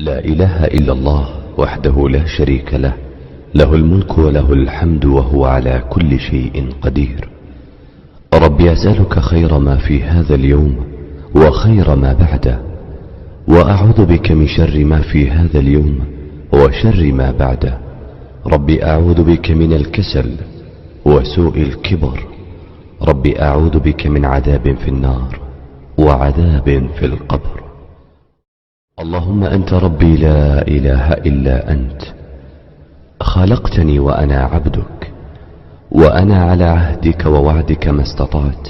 لا إله إلا الله وحده لا شريك له، له الملك وله الحمد وهو على كل شيء قدير. رب أسألك خير ما في هذا اليوم وخير ما بعده، وأعوذ بك من شر ما في هذا اليوم وشر ما بعده. رب أعوذ بك من الكسل وسوء الكبر. رب أعوذ بك من عذاب في النار وعذاب في القبر. اللهم أنت ربي لا إله إلا أنت، خلقتني وأنا عبدك، وأنا على عهدك ووعدك ما استطعت،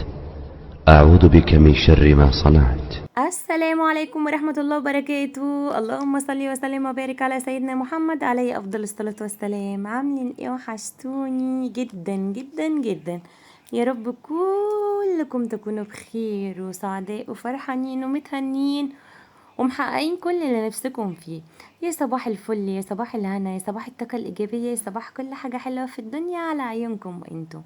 أعوذ بك من شر ما صنعت. السلام عليكم ورحمة الله وبركاته. اللهم صل وسلم وبارك على سيدنا محمد عليه أفضل الصلاة والسلام. عاملين ايه؟ وحشتوني جدا جدا جدا. يا رب كلكم تكونوا بخير وسعداء وفرحانين ومتهنين ومحققين كل اللي نفسكم فيه. يا صباح الفل، يا صباح الهنا، يا صباح الطاقة الإيجابية، يا صباح كل حاجة حلوة في الدنيا على عيونكم وانتم.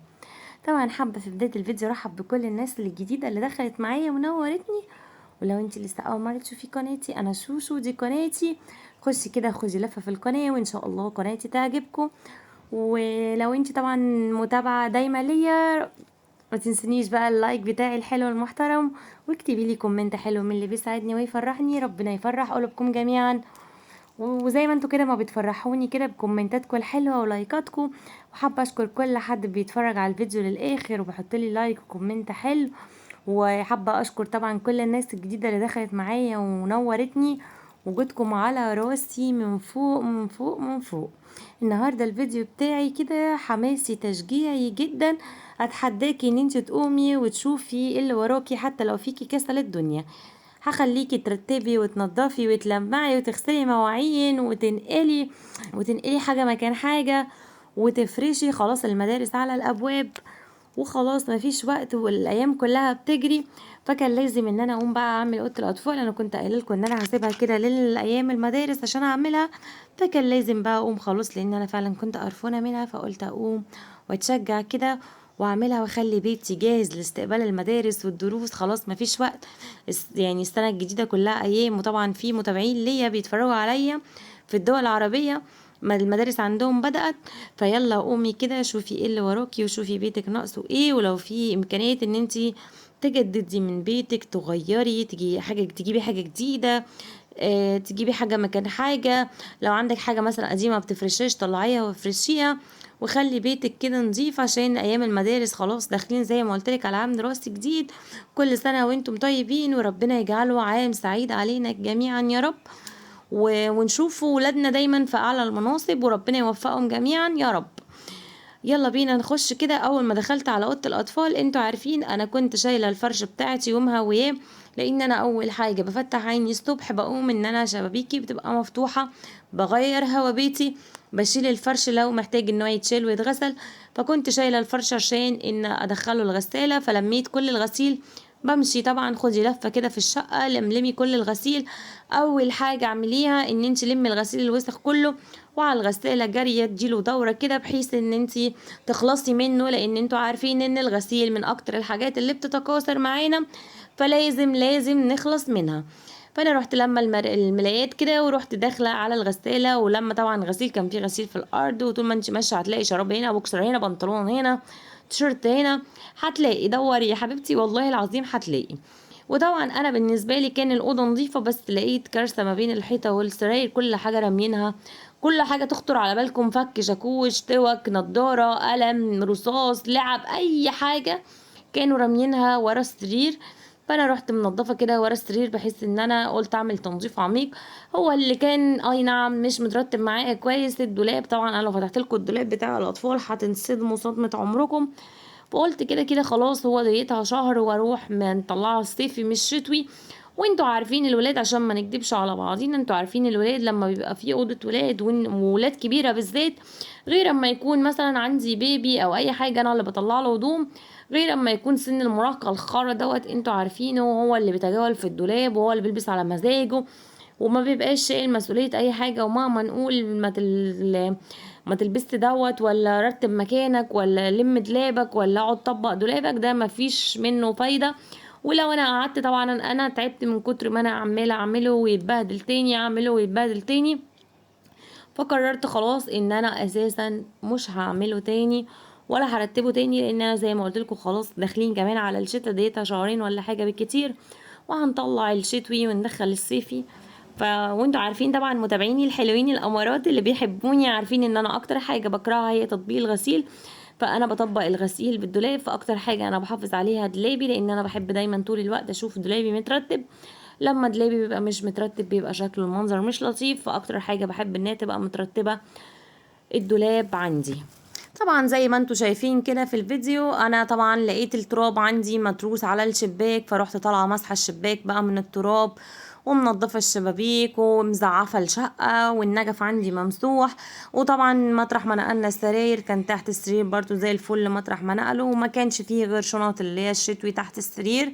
طبعا حابة في بداية الفيديو رحب بكل الناس الجديدة اللي دخلت معايا ونورتني. ولو انت لسه اول مرة تشوفي قناتي، انا شوشو، دي قناتي، خشي كده خدي لفة في القناة وان شاء الله قناتي تعجبكم. ولو انت طبعا متابعة دايما ليا، ما تنسنيش بقى ال like بتاعي الحلو المحترم، واكتبي لي comment حلو من اللي بيسعدني ويفرحني. ربنا يفرح قلوبكم جميعا، وزي ما انتوا كده ما بتفرحوني كده بكومنتاتكم الحلوة ولايكاتكم. وحابة اشكر كل حد بيتفرج على الفيديو للاخر وبيحط لي like و comment حلو. وحابة اشكر طبعا كل الناس الجديدة اللي دخلت معايا ونورتني، وجودكم على راسي من فوق من فوق من فوق. النهارده الفيديو بتاعي كده حماسي تشجيعي جدا، اتحداكي ان انت تقومي وتشوفي اللي وراكي حتى لو فيكي كسل الدنيا. هخليكي ترتبي وتنظفي وتلمعي وتغسلي مواعين وتنقلي حاجة مكان حاجة وتفرشي. خلاص المدارس على الابواب وخلاص مفيش وقت والايام كلها بتجري، فكان لازم ان انا اقوم بقى اعمل اوضة الاطفال. انا كنت قايله لكم ان انا هسيبها كده للايام المدارس عشان اعملها، فكان لازم بقى اقوم خلاص، لان انا فعلا كنت قرفانه منها، فقلت اقوم واتشجع كده واعملها واخلي بيتي جاهز لاستقبال المدارس والدروس. خلاص مفيش وقت، يعني السنة الجديدة كلها ايام. وطبعا في متابعين ليا بيتفرجوا عليا في الدول العربية، ما المدارس عندهم بدأت، فيلا قومي كده شوفي ايه اللي وراكي وشوفي بيتك ناقصه ايه، ولو في امكانية ان انتي تجددي من بيتك، تغيري، تجيبي حاجة جديدة، تجيبي حاجة مكان حاجة. لو عندك حاجة مثلا قديمة ما بتفرشيهاش طلعيها وافرشيها، وخلي بيتك كده نظيف عشان ايام المدارس خلاص داخلين زي ما قلت لك على عام دراسي جديد. كل سنة وانتم طيبين، وربنا يجعله عام سعيد علينا جميعا يا رب، ونشوفوا ولادنا دايما في اعلى المناصب، وربنا يوفقهم جميعا يا رب. يلا بينا نخش كده. اول ما دخلت على اوضة الاطفال، انتوا عارفين انا كنت شايله الفرش بتاعتي ومهوياه، لان انا اول حاجة بفتح عيني الصبح بقوم ان انا شبابيكي بتبقى مفتوحة، بغير هوا بيتي، بشيل الفرش لو محتاج ان هو يتشال ويتغسل. فكنت شايله الفرش عشان ان ادخله الغسالة، فلميت كل الغسيل. بمشي طبعا خدي لفه كده في الشقة، لملمي كل الغسيل. اول حاجة اعمليها ان انت لمي الغسيل الوسخ كله، وعلى الغسالة جارية تديله دوره كده بحيث ان انت تخلصي منه، لان انتوا عارفين ان الغسيل من اكتر الحاجات اللي بتتكاثر معانا، فلازم نخلص منها. فانا رحت لما الملايات كده ورحت داخله على الغسالة، ولما طبعا غسيل كان في غسيل في الارض، وطول ما انت ماشية هتلاقي شراب هنا، بوكسر هنا، بنطلون هنا، تيشيرت هنا، هتلاقي. دوري يا حبيبتي والله العظيم هتلاقي. وطبعا انا بالنسبة لي كان الاوضة نظيفة، بس لقيت كارثة ما بين الحيطة والسراير، كل حاجة رامينها، كل حاجة تخطر على بالكم، فك، شاكوش، توك، نضاره، قلم رصاص، لعب، اي حاجة كانوا رامينها ورا السرير. فانا رحت منظفه كده ورا السرير بحيث ان انا قلت اعمل تنظيف عميق. هو اللي كان اي نعم مش مترتب معايا كويس الدولاب، طبعا انا لو فتحت لكم الدولاب بتاع الاطفال هتنصدموا صدمة عمركم. فقلت كده كده خلاص هو ديتها شهر واروح مطلعها الصيفي مش شتوي. وانتوا عارفين الولاد، عشان ما نكدبش على بعضينا، انتوا عارفين الولاد لما بيبقى في اوضة ولاد وولاد كبيرة بالذات، غير اما يكون مثلا عندي بيبي او اي حاجة انا اللي بطلع له هدوم، غير اما يكون سن المراهقة الخرا دوت انتوا عارفينه، هو اللي بيتجول في الدولاب وهو اللي بيلبس على مزاجه وما بيبقاش شايل مسؤولية اي حاجة. ومهما نقول ما تلبست دوت ولا رتب مكانك ولا لم دولابك ولا اقعد طبق دولابك، ده ما فيش منه فايده. ولو انا قعدت طبعا انا تعبت من كتر ما انا عماله اعمله ويتبهدل تاني، اعمله ويتبهدل تاني، فقررت خلاص ان انا اساسا مش هعمله تاني ولا هرتبه تاني، لان انا زي ما قلت لكم خلاص داخلين كمان على الشتا ديتها شهرين ولا حاجة بالكتير، وهنطلع الشتوي وندخل الصيفي. وانتوا عارفين طبعا متابعيني الحلوين الامارات اللي بيحبوني عارفين ان انا اكتر حاجة بكرهها هي تطبيق الغسيل، فانا بطبق الغسيل بالدولاب، فاكتر حاجة انا بحافظ عليها دولابي، لان انا بحب دايما طول الوقت اشوف دولابي مترتب. لما دولابي بيبقى مش مترتب بيبقى شكله المنظر مش لطيف، فاكتر حاجة بحب انها تبقى مترتبة الدولاب عندي. طبعا زي ما انتوا شايفين كده في الفيديو، انا طبعا لقيت التراب عندي متروس على الشباك، فروحت طالعه ماسحه الشباك بقى من التراب، ومنظفه الشبابيك، ومزعفه الشقة، والنجف عندي ممسوح. وطبعا مطرح ما نقلنا السراير كان تحت السرير برضو زي الفل مطرح ما نقله، وما كانش فيه غير شنط اللي هي الشتوي تحت السرير.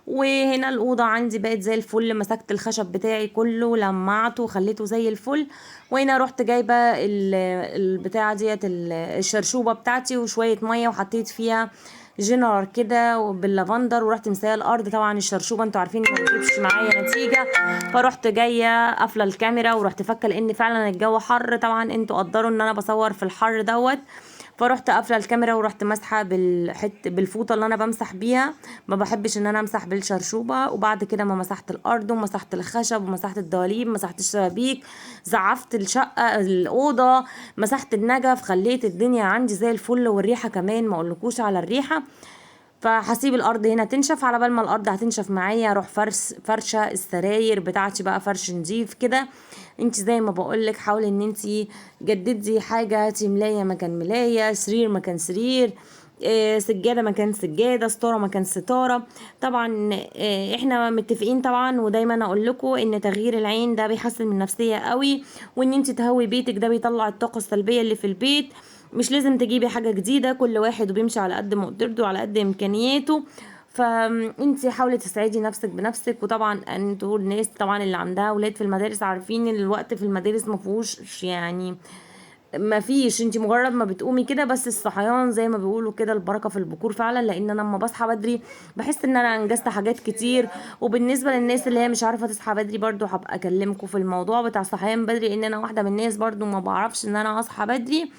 وهنا الأوضة عندي بقت زي الفل، مسكت الخشب بتاعي كله لمعته وخليته زي الفل. وهنا رحت جايبة البتاعة ديت الشرشوبة بتاعتي وشوية مية، وحطيت فيها جنرال كده باللافندر، ورحت مسايه الارض. طبعا الشرشوبه انتوا عارفين ما بتجيبش معايا نتيجة، فرحت جاية قافله الكاميرا ورحت فكه، لان فعلا الجو حر، طبعا انتوا قدروا ان انا بصور في الحر دوت. فرحت قافله الكاميرا ورحت ماسحه بالفوطه اللي انا بمسح بيها، ما بحبش ان انا امسح بالشرشوبه. وبعد كده ما مسحت الارض ومسحت الخشب ومسحت الدواليب، مسحت الشبابيك، زعفت الشقة الاوضة، مسحت النجف، خليت الدنيا عندي زي الفل. والريحه كمان ما اقولكوش على الريحة. فهسيب الارض هنا تنشف، على بال ما الارض هتنشف معايا اروح فرشه السراير بتاعتي بقى فرش نضيف كده. انت زي ما بقولك حاولي ان انت جددي حاجة، هاتي ملايه مكان ملايه، سرير مكان سرير، سجادة مكان سجادة، ستارة مكان ستارة. طبعا احنا متفقين طبعا، ودايما اقول لكم ان تغيير العين ده بيحسن من النفسية قوي، وان انت تهوي بيتك ده بيطلع الطاقة السلبية اللي في البيت. مش لازم تجيبي حاجة جديدة، كل واحد وبيمشي على قد مقدرته وعلى قد امكانياته. فانتي حاولي تسعدي نفسك بنفسك. وطبعا انتوا الناس طبعا اللي عندها اولاد في المدارس عارفين ان الوقت في المدارس ما فيهوش، يعني ما فيش، انتي مجرد ما بتقومي كده بس الصحيان زي ما بيقولوا كده البركة في البكور فعلا. لان انا لما بصحى بدري بحس ان انا انجزت حاجات كتير. وبالنسبة للناس اللي هي مش عارفه تصحى بدري برضو هبقى اكلمكم في الموضوع بتاع الصحيان بدري، لان انا واحدة من الناس برضو ما بعرفش ان انا اصحى بدري.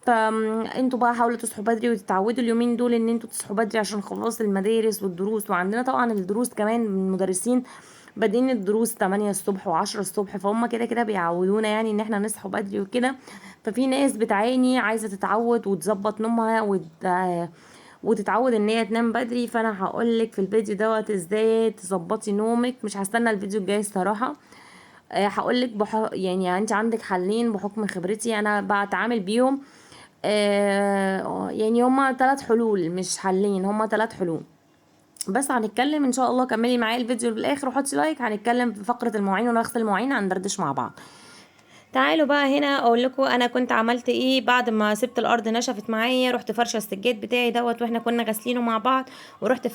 فانتوا بقى حاولوا تصحوا بدري وتتعودوا اليومين دول ان انتوا تصحوا بدري عشان خلاص المدارس والدروس. وعندنا طبعا الدروس كمان من المدرسين بادئين الدروس 8 الصبح و10 الصبح، فهم كده كده بيعودونا يعني ان احنا نصحوا بدري وكده. ففي ناس بتعاني عايزه تتعود وتظبط نومها وتتعود ان هي تنام بدري. فانا هقولك في الفيديو دوت ازاي تظبطي نومك، مش هستنى الفيديو الجاي الصراحة. هقولك يعني انت عندك حلين بحكم خبرتي انا بتعامل بيهم. يعني هما 3 حلول مش حلين، هما 3 حلول بس. هنتكلم ان شاء الله، كملي معايا الفيديو للاخر وحطي لايك. هنتكلم في فقره المواعين ونغسل المواعين، هندردش مع بعض. تعالوا بقى هنا اقول لكم انا كنت عملت ايه بعد ما سبت الارض نشفت معايا. رحت فرشه السجاد بتاعي دوت واحنا كنا غاسلينه مع بعض، ورحت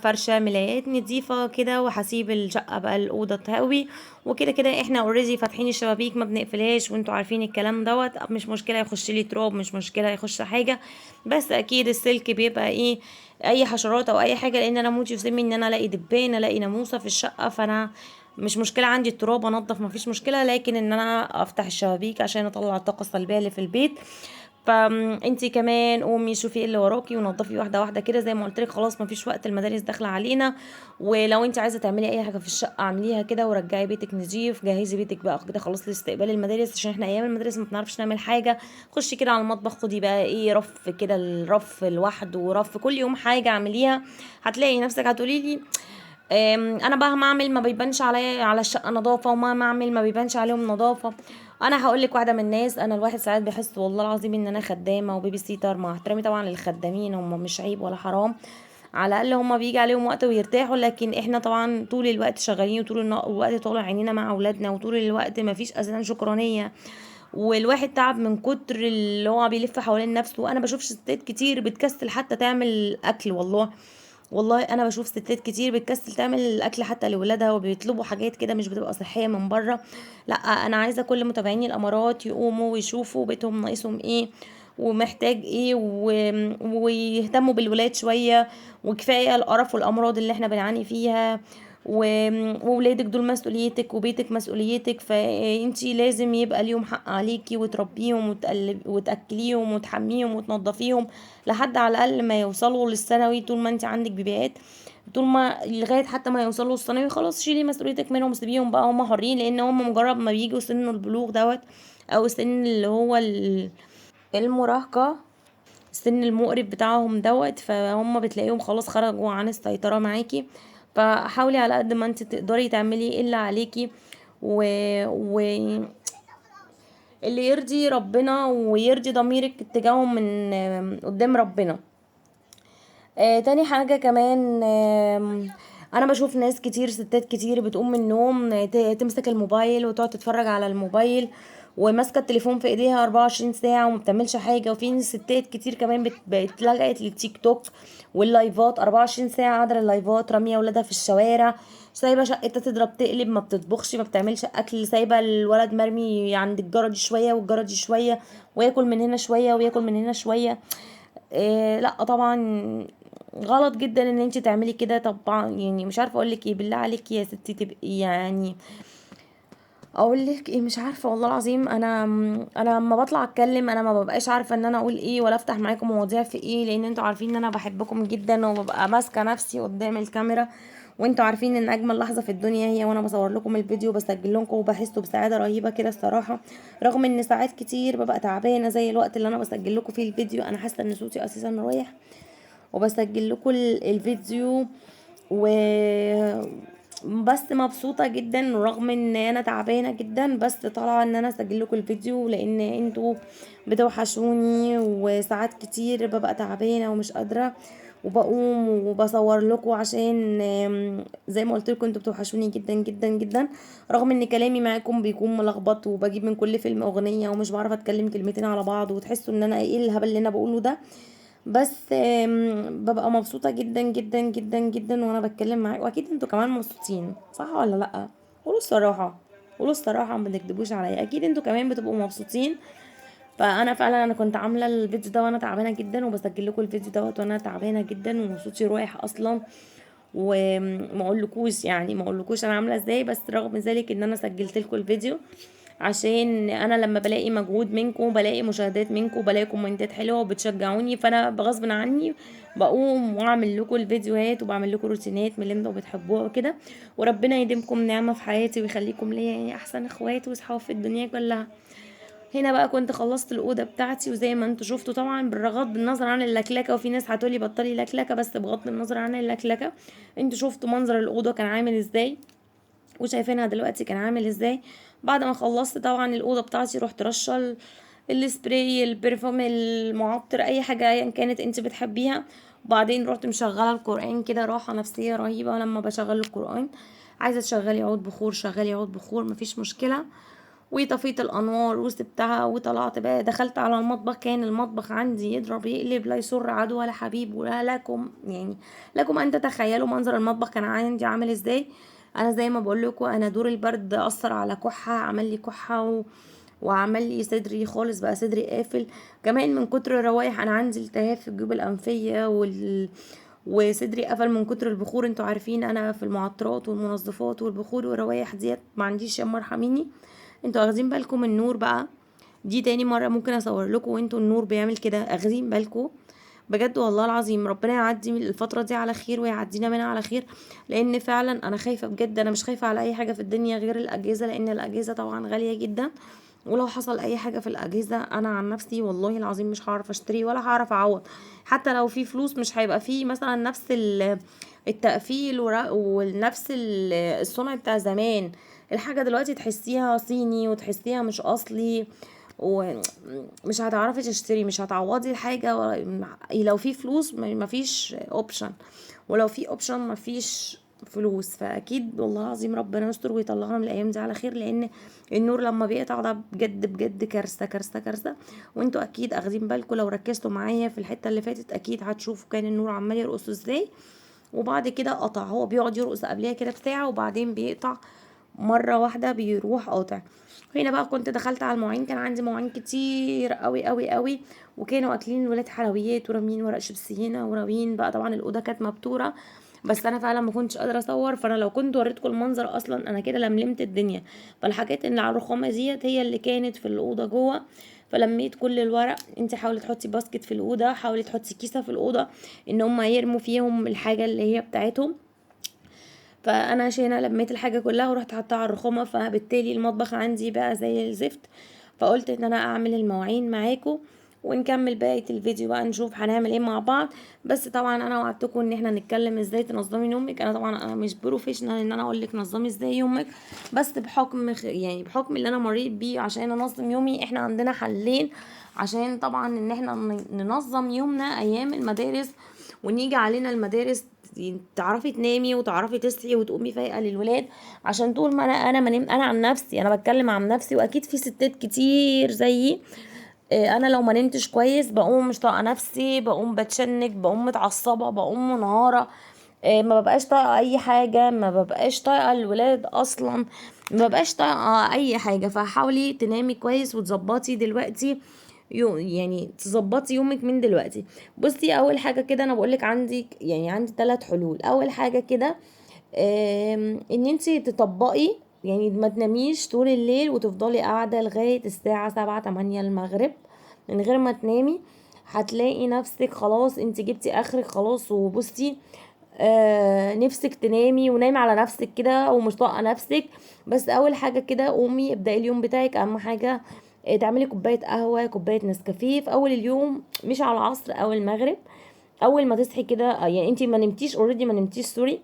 فرشه ملايات نظيفة كده، وهسيب الشقة بقى الاوضة تهوي وكده. كده احنا already فاتحين الشبابيك ما بنقفلهاش، وانتوا عارفين الكلام دوت. مش مشكلة يخش لي تراب، مش مشكلة يخش حاجة، بس اكيد السلك بيبقى ايه اي حشرات او اي حاجة، لان انا موتي وسمي ان انا الاقي دبان الاقي ناموسه في الشقة. فانا مش مشكلة عندي التراب انضف مفيش مشكلة، لكن ان انا افتح الشبابيك عشان اطلع الطاقة السلبية اللي في البيت. فانتي كمان قومي شوفي ايه اللي وراكي ونضفي واحدة واحدة كده. زي ما قلت لك خلاص مفيش وقت، المدارس داخله علينا. ولو انتي عايزه تعملي اي حاجة في الشقة اعمليها كده، ورجعي بيتك نظيف، جهزي بيتك بقى كده خلاص لاستقبال المدارس، عشان احنا ايام المدارس ما بنعرفش نعمل حاجة. خشي كده على المطبخ، خدي بقى ايه رف كده، الرف لوحده ورف كل يوم حاجة اعمليها. هتلاقي نفسك هتقولي لي انا بقى ما اعمل ما بيبانش عليا على الشقة نظافة، وما اعمل ما بيبانش عليهم نظافة. انا هقول لك واحدة من الناس، انا الواحد ساعات بيحس والله العظيم ان انا خدامه وبيبي سيتر، مع احترامي طبعا للخدامين، هم مش عيب ولا حرام، على الاقل هم بيجي عليهم وقت ويرتاحوا. لكن احنا طبعا طول الوقت شغالين، وطول الوقت طالع عينينا مع اولادنا، وطول الوقت ما فيش اساسا شكرانيه، والواحد تعب من كتر اللي هو بيلف حوالين نفسه. انا بشوف ستات كتير بتكسل حتى تعمل اكل، والله والله انا بشوف ستات كتير بتكسل تعمل الاكل حتى لولادها، وبيطلبوا حاجات كده مش بتبقى صحية من بره. لا انا عايزه كل متابعيني الامارات يقوموا ويشوفوا بيتهم ناقصهم ايه، ومحتاج ايه، ويهتموا بالولاد شوية، وكفاية القرف والامراض اللي احنا بنعاني فيها. وولادك دول مسؤوليتك وبيتك مسؤوليتك، فانتي لازم يبقى ليهم حق عليكي، وتربيهم وتاكليهم وتحميهم وتنظفيهم لحد على الاقل ما يوصلوا للثانوي. طول ما انتي عندك بيبيهات، طول ما لغاية حتى ما يوصلوا للثانوي خلاص شيلي مسؤوليتك منهم، سيبيهم بقى هم حرين، لان هم مجرد ما بيجوا سن البلوغ دوت او سن اللي هو المراهقة، السن المقرف بتاعهم دوت، فهم بتلاقيهم خلاص خرجوا عن السيطرة معاكي. فحاولي على قد ما انت تقدري تعملي اللي عليكي و اللي يرضي ربنا ويرضي ضميرك اتجاههم من قدام ربنا. تاني حاجة كمان، انا بشوف ناس كتير، ستات كتير بتقوم من النوم تمسك الموبايل وتقعد تتفرج على الموبايل وماسكه التليفون في ايديها 24 ساعة وما بتعملش حاجة. وفي ستات كتير كمان بقت لجأت للتيك توك واللايفات 24 ساعة قاعدة اللايفات، راميه ولادها في الشوارع، سايبه شقتها تضرب تقلب، ما بتطبخش، ما بتعملش اكل، سايبه الولد مرمي عند الجاره دي شوية والجاره دي شوية، وياكل من هنا شوية وياكل من هنا شوية. لا طبعا غلط جدا ان انت تعملي كده. طبعا مش عارفه اقول لك ايه، بالله عليك يا ستي تبقي اقول لك ايه، مش عارفه والله العظيم. انا لما بطلع اتكلم انا ما ببقاش عارفه ان انا اقول ايه ولا افتح معاكم مواضيع في ايه، لان انتوا عارفين ان انا بحبكم جدا وببقى ماسكه نفسي قدام الكاميرا، وانتوا عارفين ان اجمل لحظة في الدنيا هي وانا بصور لكم الفيديو وبسجل لكم، وبحس بسعادة رهيبة كده الصراحة، رغم ان ساعات كتير ببقى تعبانة زي الوقت اللي انا بسجل لكم فيه الفيديو، انا حاسه ان صوتي اساسا رايح وبسجل لكم الفيديو و بس مبسوطة جدا رغم ان انا تعبانة جدا، بس طالعه ان انا اسجل لكم الفيديو لان انتوا بتوحشوني، وساعات كتير ببقى تعبانة ومش قادرة وبقوم وبصور لكم عشان زي ما قلت لكم انتوا بتوحشوني جدا جدا جدا، رغم ان كلامي معاكم بيكون ملخبط وبجيب من كل فيلم اغنية ومش بعرف اتكلم كلمتين على بعض وتحسوا ان انا ايه الهبل اللي انا بقوله ده، بس ببقى مبسوطة جدا جدا جدا جدا وانا بتكلم معاكم، واكيد انتوا كمان مبسوطين صح ولا لا؟ قولوا الصراحة، قولوا الصراحة، ما تكدبوش عليا، اكيد انتوا كمان بتبقوا مبسوطين. فانا فعلا انا كنت عامله الفيديو ده وانا تعبانة جدا، وبسجل لكم الفيديو دوت وانا تعبانة جدا وصوتي رايح اصلا، وما اقولكوش ما اقولكوش انا عامله ازاي، بس رغم ذلك ان انا سجلت لكم الفيديو عشان انا لما بلاقي مجهود منكم، بلاقي مشاهدات منكم، بلاقي كومنتات حلوة وبتشجعوني، فانا بغصب عني بقوم واعمل لكم الفيديوهات وبعمل لكم روتينات من اللي انتوا بتحبوها وكده. وربنا يديمكم نعمه في حياتي ويخليكم ليا احسن اخوات واصحاب في الدنيا كلها. هنا بقى كنت خلصت الاوضة بتاعتي، وزي ما انتوا شفتوا طبعا بالغض النظر عن اللكلكه، وفي ناس هتقولي بطلي لكلكه، بس بغض النظر عن اللكلكه انتوا شفتوا منظر الاوضة كان عامل ازاي، وشايفينها دلوقتي كان عامل ازاي. بعد ما خلصت طبعا الاوضة بتاعتي رحت رشه السبراي، البرفيوم، المعطر، اي حاجة ايا كانت انت بتحبيها. وبعدين رحت مشغله القران كده، راحة نفسية رهيبة لما بشغل القران. عايزه تشغلي عود بخور شغلي عود بخور، مفيش مشكلة. وطفيت الانوار وسبتها وطلعت بقى، دخلت على المطبخ. كان المطبخ عندي يضرب يقلب، لا يسر عدو ولا حبيب ولا لكم، لكم ان تتخيلوا منظر المطبخ كان عندي عامل ازاي. انا زي ما بقول لكم انا دور البرد اثر على كحه، عمل لي كحه وعمل لي صدري خالص، بقى صدري قافل كمان من كتر الروايح. انا عندي التهاب في الجيوب الانفيه وصدري قفل من كتر البخور. انتوا عارفين انا في المعطرات والمنظفات والبخور والروايح ديت ما عنديش، يا مرحميني. انتوا واخدين بالكم من النور بقى، دي تاني مرة ممكن اصور لكم وانتوا النور بيعمل كده، اخدين بالكم بجد والله العظيم. ربنا يعدي الفترة دي على خير ويعدينا منها على خير، لان فعلا انا خايفة بجد. انا مش خايفة على اي حاجة في الدنيا غير الاجهزة، لان الاجهزة طبعا غالية جدا، ولو حصل اي حاجة في الاجهزة انا عن نفسي والله العظيم مش هعرف اشتري ولا هعرف اعوض. حتى لو في فلوس مش هيبقى في مثلا نفس التقفيل ونفس الصنع بتاع زمان. الحاجة دلوقتي تحسيها صيني وتحسيها مش اصلي، ومش هتعرفي تشتري، مش هتعوضي الحاجة. لو في فلوس مفيش option، ولو في option مفيش فلوس. فاكيد والله العظيم ربنا يستر ويطلعنا من الايام دي على خير، لان النور لما بيقطع ده بجد بجد كارثة كارثة كارثة. وانتوا اكيد اخدين بالكم لو ركزتوا معايا في الحتة اللي فاتت اكيد هتشوفوا كان النور عمال يرقص ازاي، وبعد كده قطع. هو بيقعد يرقص قبلها كده بساعة وبعدين بيقطع مرة واحدة، بيروح قاطع. هنا بقى كنت دخلت على المواعين، كان عندي مواعين كتير قوي قوي قوي، وكانوا اكلين الولاد حلويات ورامين ورق شيبسي هنا ورامين بقى. طبعا الاوضة كانت مبتوره، بس انا فعلا ما كنتش قادرة اصور، فانا لو كنت وريتكم المنظر اصلا انا كده لملمت الدنيا. فالحاجات اللي على الرخامه ديت هي اللي كانت في الاوضة جوه، فلميت كل الورق. انت حاولي تحطي basket في الاوضة، حاولي تحطي كيسه في الاوضة ان هم يرموا فيهم الحاجة اللي هي بتاعتهم. فانا عشان انا لميت الحاجة كلها ورحت حطها على الرخامه، فبالتالي المطبخ عندي بقى زي الزفت. فقلت ان انا اعمل المواعين معاكم ونكمل بقية الفيديو بقى، نشوف هنعمل ايه مع بعض. بس طبعا انا وعدتكم ان احنا نتكلم ازاي تنظمي يومك. انا طبعا انا مش professional ان انا اقول لك نظمي ازاي يومك، بس بحكم يعني بحكم اللي انا مريت بيه عشان انظم يومي. احنا عندنا حلين عشان طبعا ان احنا ننظم يومنا ايام المدارس، ونيجي علينا المدارس تعرفي تنامي وتعرفي تصحي وتقومي فايقه للولاد. عشان طول ما انا ما نمت، انا عن نفسي، انا بتكلم عن نفسي واكيد في ستات كتير زيي، انا لو ما نمتش كويس بقوم مش طايقة نفسي، بقوم بتشنج، بقوم متعصبه، بقوم منهاره، ما ببقاش طايقة اي حاجة، ما ببقاش طايقة الولاد اصلا، ما ببقاش طايقة اي حاجة. فحاولي تنامي كويس وتظبطي دلوقتي يعني تظبطي يومك من دلوقتي. بصي اول حاجة كده انا بقولك عندي، يعني عندي 3 حلول. اول حاجة كده، ان انتي تطبقي، يعني ما تناميش طول الليل وتفضلي قاعدة لغاية الساعة 7 8 المغرب من غير ما تنامي. هتلاقي نفسك خلاص انتي جبتي اخرك خلاص، وبصي، نفسك تنامي ونايمه على نفسك كده ومش طايقة نفسك. بس اول حاجة كده قومي ابداي اليوم بتاعك. اهم حاجة، تعملي كوباية قهوة، كوباية نسكافيه في اول اليوم، مش على العصر او المغرب. اول ما تصحي كده، يعني انتي ما نمتيش already، ما نمتيش sorry،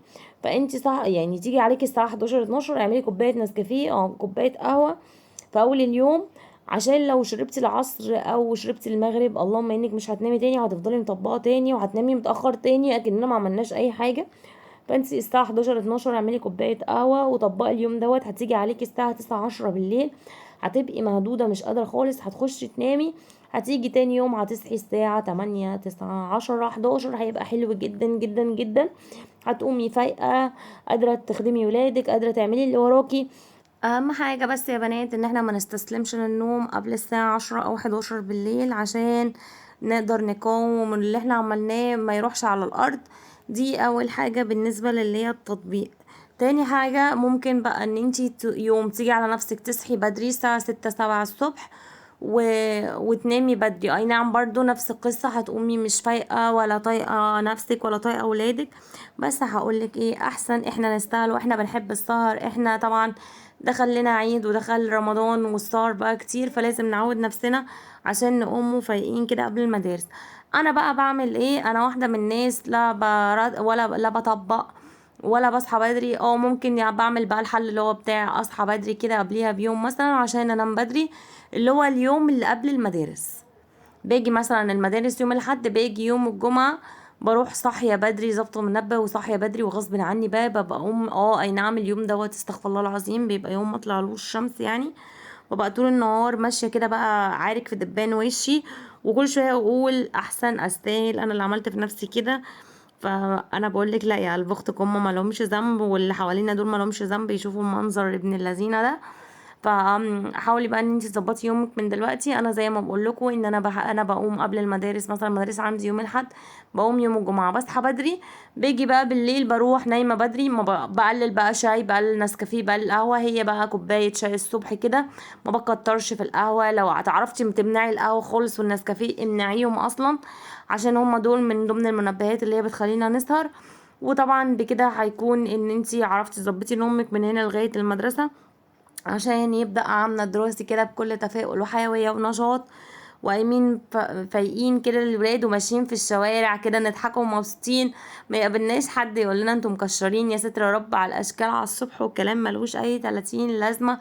فانتي صح، يعني تيجي عليكي الساعة 11 12 اعملي كوباية نسكافيه او كوباية قهوة في اول اليوم، عشان لو شربتي العصر او شربتي المغرب اللهم انك مش هتنامي تاني، وهتفضلي مطبقه تاني وهتنامي متاخر تاني اكننا ما عملناش اي حاجة. فانتي الساعة 11 12 اعملي كوباية قهوة وطبقي اليوم دوت. هتيجي عليكي الساعة 9 10 بالليل هتبقي مهدوده مش قادرة خالص، هتخشي تنامي. هتيجي تاني يوم هتصحي الساعة 8 9 10 11، هيبقى حلو جدا جدا جدا. هتقومي فايقه قادرة تخدمي ولادك، قادرة تعملي اللي وراكي. اهم حاجة بس يا بنات ان احنا ما نستسلمش للنوم قبل الساعة 10 او 11 بالليل، عشان نقدر نقاوم اللي احنا عملناه ما يروحش على الارض. دي اول حاجة بالنسبة للي هي التطبيق. تاني حاجة ممكن بقى ان انتي يوم تيجي على نفسك تصحي بدري الساعة 6 7 الصبح وتنامي بدري. اي نعم برضو نفس القصة، هتقومي مش فايقة ولا طايقة نفسك ولا طايقة ولادك، بس هقولك ايه، احسن احنا نستاهل واحنا بنحب السهر. احنا طبعا دخل لنا عيد ودخل رمضان والسهر بقى كتير، فلازم نعود نفسنا عشان نقوم فايقين كده قبل المدارس. انا بقى بعمل ايه؟ انا واحدة من الناس لا برد ولا لا بطبق ولا بصحى بدري، او ممكن بعمل بقى الحل اللي هو بتاع اصحى بدري كده قبليها بيوم مثلا عشان انام بدري، اللي هو اليوم اللي قبل المدارس. باجي مثلا المدارس يوم الاحد، باجي يوم الجمعة بروح صاحية بدري، ظابطة منبه وصاحيه بدري، وغصب عني بقى ببقى اقوم. اي نعم اليوم دوت استغفر الله العظيم بيبقى يوم ما طلعلوش الشمس يعني، وبقى طول النهار ماشية كده بقى عارك في دبان وشي، وكل شوية اقول احسن استاهل انا اللي عملت في نفسي كده. فانا بقول لك لا يا قلب اختك، هم ما لهمش ذنب واللي حوالينا دول ما لهمش ذنب يشوفوا المنظر ابن اللذينه ده. فحاولي بقى ان انت تظبطي يومك من دلوقتي. انا زي ما بقول لكم ان انا بقوم قبل المدارس، مثلا المدارس عندي يوم الاحد بقوم يوم الجمعة بصحى بدري، باجي بقى بالليل بروح نايمة بدري، ما بقلل بقى شاي، بقلل نسكافيه، بقلل قهوة، هي بقى كوباية شاي الصبح كده، ما بكترش في القهوة. لو عرفتي تمنعي القهوة خالص والنسكافيه امنعيهم اصلا، عشان هم دول من ضمن المنبهات اللي هي بتخلينا نسهر. وطبعا بكده هيكون ان انتي عرفتي تظبطي نومك من هنا لغاية المدرسة، عشان يبدأ عامنا الدراسي كده بكل تفاؤل وحيوية ونشاط، وقايمين فايقين كده للولاد وماشيين في الشوارع كده نضحكوا ومبسوطين، ما يقابلناش حد يقول لنا انتم مكشرين يا ستر يا رب على الاشكال على الصبح والكلام ملوش اي 30 لازمه.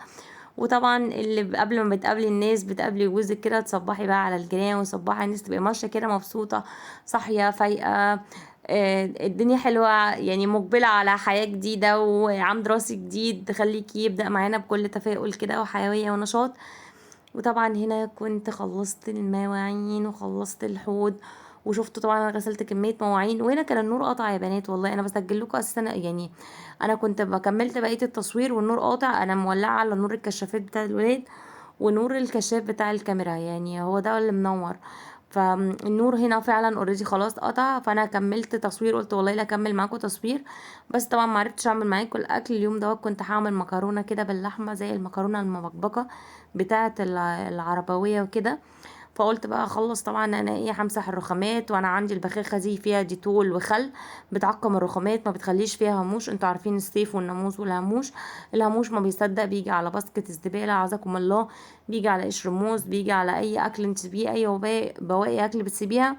وطبعا اللي قبل ما بتقابلي الناس بتقابلي جوزك كده، تصبحي بقى على الجيران وتصبحي الناس، تبقي ماشية كده مبسوطة صاحية فايقه، الدنيا حلوة يعني، مقبله على حياة جديدة وعام دراسي جديد، خليكي يبدا معانا بكل تفاؤل كده وحيوية ونشاط. وطبعا هنا كنت خلصت المواعين وخلصت الحوض وشفتوا طبعا انا غسلت كمية مواعين. وهنا كان النور قطع يا بنات، والله انا بسجل لكم اساسا، يعني انا كنت بكملت بقية التصوير والنور قاطع، انا مولعه على نور الكشافات بتاع الولاد ونور الكشاف بتاع الكاميرا، يعني هو ده اللي منور. فالنور هنا فعلا already خلاص قطع، فانا كملت تصوير، قلت والله لا اكمل معاكم تصوير، بس طبعا ما عرفتش اعمل معاكم الاكل اليوم دوت. كنت هعمل مكرونه كده باللحمه زي المكرونه المبكبكه بتاعه العربويه وكده، فقلت بقى اخلص. طبعا انا ايه، همسح الرخامات، وانا عندي البخاخه دي فيها ديتول وخل بتعقم الرخامات، ما بتخليش فيها هموش. انتوا عارفين الصيف والناموس والهاموش، الهاموش ما بيصدق بيجي على basket الزبالة عزكم الله، بيجي على قشر موز، بيجي على اي اكل انت تسيبيه، اي بواقي اكل بتسيبيها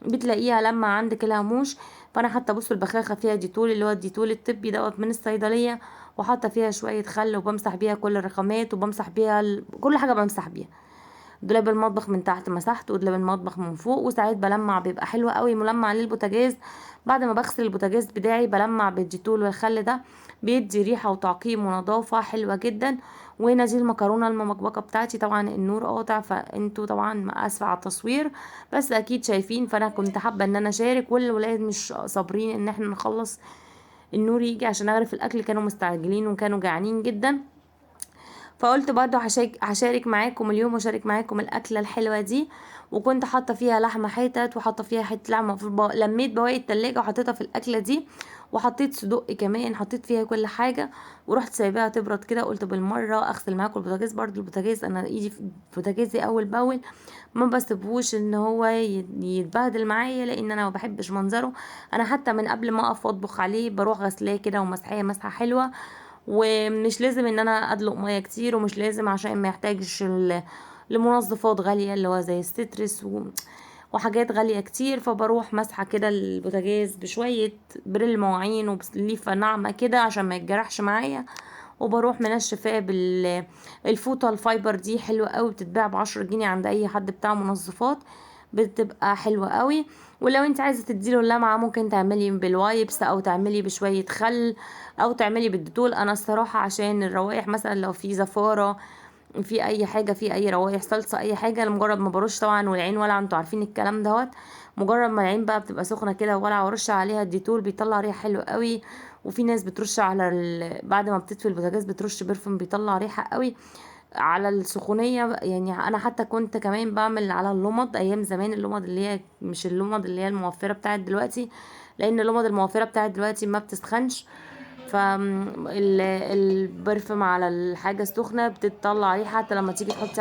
بتلاقيها لما عندك الهاموش. فانا حتى بصوا البخاخه فيها ديتول اللي هو الديتول الطبي دوت من الصيدلية، وحاطه فيها شوية خل، وبمسح بيها كل الرخامات، وبمسح بيها كل حاجة بمسح بيها. دولاب المطبخ من تحت مسحته، ودولاب المطبخ من فوق، وساعات بلمع، بيبقى حلو قوي ملمع للبوتاجاز. بعد ما بغسل البوتاجاز بتاعي بلمع بالديتول والخل ده، بيدي ريحه وتعقيم ونظافه حلوة جدا. وهنا دي المكرونه المبكبكه بتاعتي، طبعا النور قاطع فانتوا طبعا اسفه على التصوير بس اكيد شايفين. فانا كنت حابة ان انا اشارك، والولاد مش صابرين ان احنا نخلص النور يجي عشان اغرف الاكل، كانوا مستعجلين وكانوا جعانين جدا. فقلت برضو هشارك معاكم اليوم، واشارك معاكم الاكلة الحلوة دي. وكنت حاطه فيها لحمه حتت، وحاطه فيها حتة لحمه في لميت بواقي التلاجة وحطيتها في الاكلة دي، وحطيت صدق كمان، حطيت فيها كل حاجة، ورحت سايباها تبرد كده. قلت بالمرة اغسل معاكم البوتاجاز برضو. البوتاجاز انا ايدي في بوتاجازي اول باول، ما بسيبهوش ان هو يتبهدل معايا، لان انا ما بحبش منظره. انا حتى من قبل ما اقف اطبخ عليه بروح غسلاه كده ومسحيه مسحه حلوة، ومش لازم ان انا ادلق مية كتير، ومش لازم عشان ما يحتاجش لمنظفات غالية اللي هو زي السترس وحاجات غالية كتير. فبروح مسحه كده البوتاجاز بشوية بريل مواعين وبليفه ناعمة كده عشان ما يتجرحش معايا، وبروح منشفاه بالفوطه ال fiber دي، حلوة قوي، بتتباع ب10 جنيه عند اي حد بتاع منظفات، بتبقى حلوة قوي. ولو انت عايزه تديله اللمعة ممكن تعملي بال wipes، او تعملي بشوية خل، او تعملي بالديتول. انا الصراحة عشان الروايح مثلا لو في زفاره، في اي حاجة، في اي روايح صلصه، اي حاجة، لمجرد ما برش طبعا والعين ولع، انتوا عارفين الكلام دوت، مجرد ما العين بقى بتبقى سخنة كده ولع ورش عليها الديتول بيطلع ريحه حلوة قوي. وفي ناس بترش على بعد ما بتطفي البوتاجاز بترش perfume بيطلع ريحه قوي على السخونيه. يعني انا حتى كنت كمان بعمل على اللمض ايام زمان، اللمض اللي هي مش اللمض اللي هي الموفره بتاعت دلوقتي، لان اللمض الموفره بتاعت دلوقتي ما بتسخنش، فال perfume على الحاجة السخنة بتطلع ريحه، حتى لما تيجي تحطي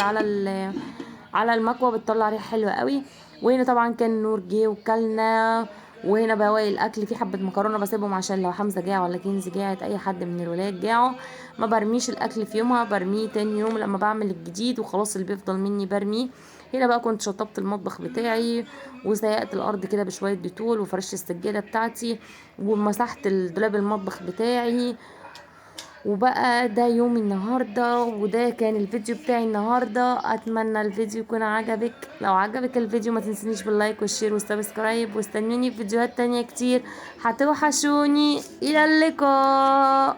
على المكوه بتطلع ريحه حلوة قوي. وهنا طبعا كان نور جه وكلنا. وهنا بواقي الاكل في حبه مكرونه بسيبهم عشان لو حمزة جاع ولا كنزي جاعت، اي حد من الولاد جاعوا، ما برميش الاكل في يومها، برميه تاني يوم لما بعمل الجديد، وخلاص اللي بيفضل مني برميه. هنا بقى كنت شطبت المطبخ بتاعي، وسيقت الارض كده بشوية ديتول، وفرشت السجادة بتاعتي، ومسحت الدولاب المطبخ بتاعي. وبقى ده يومي النهارده، وده كان الفيديو بتاعي النهارده. اتمنى الفيديو يكون عجبك، لو عجبك الفيديو ما تنسينيش بال like وال share وال subscribe، واستنوني في فيديوهات تانية كتير. هتوحشوني، الى اللقاء.